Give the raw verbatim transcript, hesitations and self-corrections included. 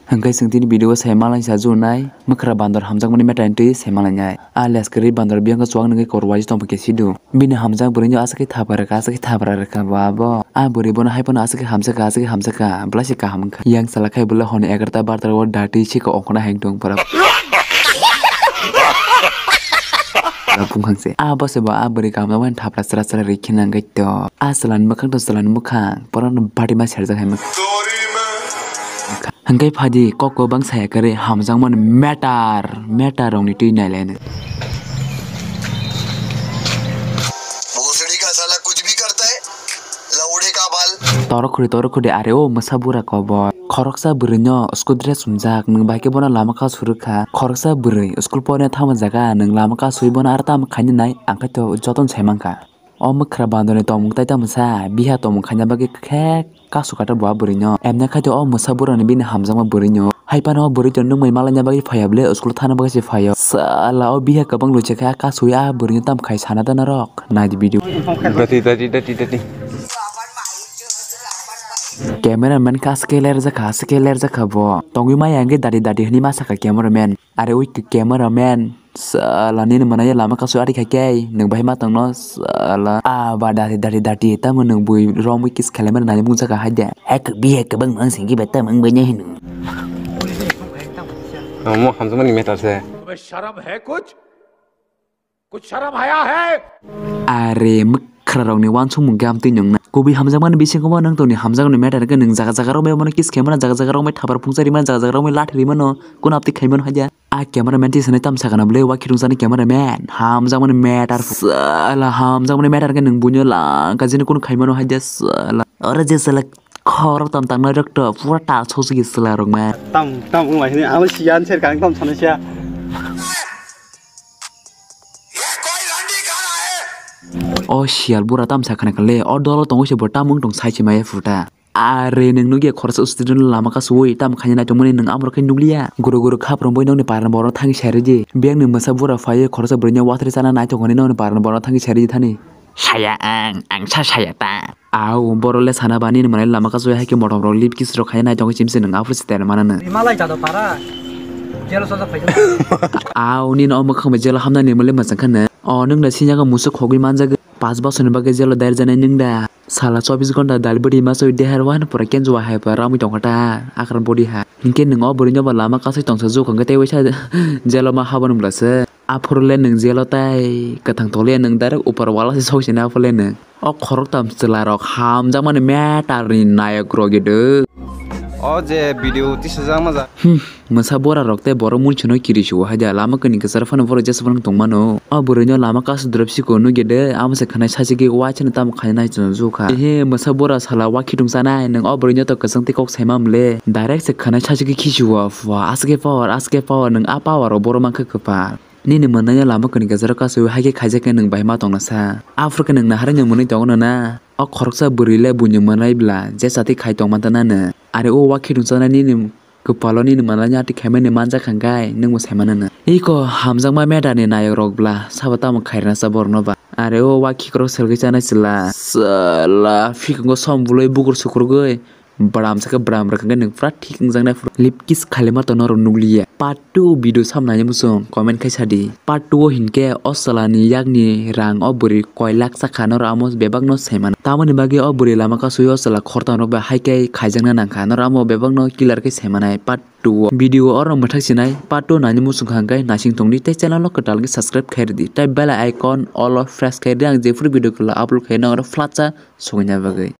Hwnkhe chwng tini video o sai malai sa junai, mwkhra bandor hamjakmani meta entry sai malai nai. A leskari bandor biyang chuwak nungwi kor waji tongpha khe sidu. Bini hamjak bwrwino aswk khe thapra rwkha, aswk khe thapra rwkha bo abo. A bwrwi bono hai phano aswk khe hamjakha, aswk khe hamjakha, belai se kaham wngkha. Yang chala khai belai hwn egarta barta o dati sika ongkhorna hai wng tong pora. Bumkhang se. A bo se bo a bwrwi kaham wng thapra chwra chwra rikhe nang khe to. A chwlani mwkhang to chwlani mwkhang, pora no bati ma serjak hai mwkhang. Hwnkhe phadi kok kwbang saya kwrwi hamjakmani matter, matter rokni twi nailaino. भोसड़ी का साला कुछ भी करता है, लौड़े का बाल। Torok khudi, torok khudi, are o mwsa bura kobor. Khoroksa bwrwino school dress sumjak, nwng bai khe bono lama kasu rwkha. Khoroksa bwrwi school porna thangma jaga, nwng lama kasui bono aro tamo khaina nai, ang khe to jotono sai mankha. O mwkhra bandorni tongmung tai tamo sa, biha tongmung khaina bagwi khe kasu kata bo a bwrwino. Emne khai to o mwsa burani bini hamjakma bwrwino. Hai phano o bwrwi to nungmai malaina bagwi phaiya bwle, school thana bagwi se phaio. Sala o biha kwbang loi se khe a kasui a bwrwino tam khai sana da norok. Nai di video. Dati, dati, dati, dati. Cameraman kha aswk khe lerjakha, aswk khe lerjakha bo. Tongwi maya hwnkhe dati, dati hwnwi ma sakha cameraman. Are ui khe cameraman. Sala nini mwnai lama kasu ari khai khe nwng bai ma tongno sala. A ba dati dati dati tamo nwng bui romwi kiss khlaimani nani mungsa kha hai de. Ek bi ek bang mang singki betta mang banya hinu. Mo hamjamani matter se. तुम्हें शर्म है कुछ? कुछ शर्म हया है? Are mwkhrarokni wansukmung khe amtwi nwngna. Kubui hamjakmani bisingo bo nwng tongni hamjakmani matter khe nwng jaga jaga romwi omono kiss khaimano, jaga jaga romwi thapar phungsa rimano, jaga jaga romwi lathi rimano, kuno amtwi khaimano hai de. A cameraman tisani tam sakana bwle, wa khirung sani cameraman. Hamjakmani matter. Sala hamjakmani matter khe nwng buino langka jini kunu khaimano hai de sala. Oro je sala khorok tam tang noi rok to pura ta sosi sala rok ma. Tam, tam wng lai hini, abo siya, ang ser kang tam sana siya. O siyal bura tam sakana kale, o dolo tongwi se bo tam wng tong sai se maya futa. Are nwng nukya khoroksa student lama kasui tam khaina naitongmani nwng amorok khe nukliya. Guru guru khaprwng bai nokni parani borok thangwi sai rwdi. Biyangni mwsa bura phaiwi khoroksa bwrwino wathri chana naitok hwnwi nokni parani borok thangwi sai rwdi thani. Saya ang, ang sa saya ta. Au, borok le sana ba nini mwnai lama kasui hai khe motom rok lip kiss rok khaina naitok chimse nwng aphuru se ter manano. Himalai jado para. Jelo soja phai. Au, nini o mwkhang bai jelo hamnani mole mwchang khana. O nwng da sinyago musuk khogwi manjagwi. Pas bosor ni bagwi jelo dair janai nwng da. Sala chobbish ghonta dal bwrwi ma soi dehar wahano pura kenjo wahai pa ramwi tongkha ta akran body ha. Hinkhe nwng o bwrwino bo lama kasui tongsa jukha hwnkhe tei waisa jelo ma habani bwlasa. Aphuru le nwng jelo tai kwthang toliya nwng direct upar wala se sok sina aphuru le nwng. O khoroktham chwla rok hamjakmani matter ni nayok rok ido. O je video tisajakma ja. Hmm. Mwsa bora rok tei borok munchino kiri suo hai da lama kani kwcharo phano borok jesa phano tongmano. O bwrwino lama kasu drop siko nugya de amo se khwnai sachigwi waisano tamo khainai chwng jukha. Ehe mwsa bora sala wa khitung chanai nwng o bwrwino to kwchang tei kok saima mle. Direct se khwnai sachigwi khisuo pha aswk khe power aswk khe power nwng a power o borok mankha kwpal. Nini mwnaino lama kani kwcharo kasu hai khe khaijak khe nwng bai ma tongna sa. Aphuru khe nwng naharwi nwng mwnwi tongo na. O khoroksa bwrwi le buino mwnai bla je chati khai tongma tana nw. Are o wa khitung chanai nini Kwpalo nini malani ati khaimani manjak kha hwnkhe nwngbo saimano no. Iko hamjakma matter ni nayok rok bla sabo tamo khairana sa borokno ba. Are o wa khikrok selgwi chanai chwla. Chwla phikungo som bwlwi bukur sukrugwi bwlam sakhe bwlam rwkha hwnkhe nwng pura thik wngjaknai phuru lip kiss khailima tongna rw nukliya. Part two video sam naina muchung comment khai sadi. Part two o hinkhe o chwlani yakni rang o bwrwi koi lakh chakha norok amo bebakno saimano. Tamoni bagwi o bwrwi lama kasui o chwla khortang rok bai hai khe khaijakna nangkha norok amo bebakno clear khe saimanai. Part two o video oro mwthak sinai part two naini muchung kha hwnkhe naising tongdi tei channel o kwtal khe subscribe khairwdi tei bell icon all o press khairwdi ang jephuru video kwlai upload khaina oro flatsa sogwina bagwi.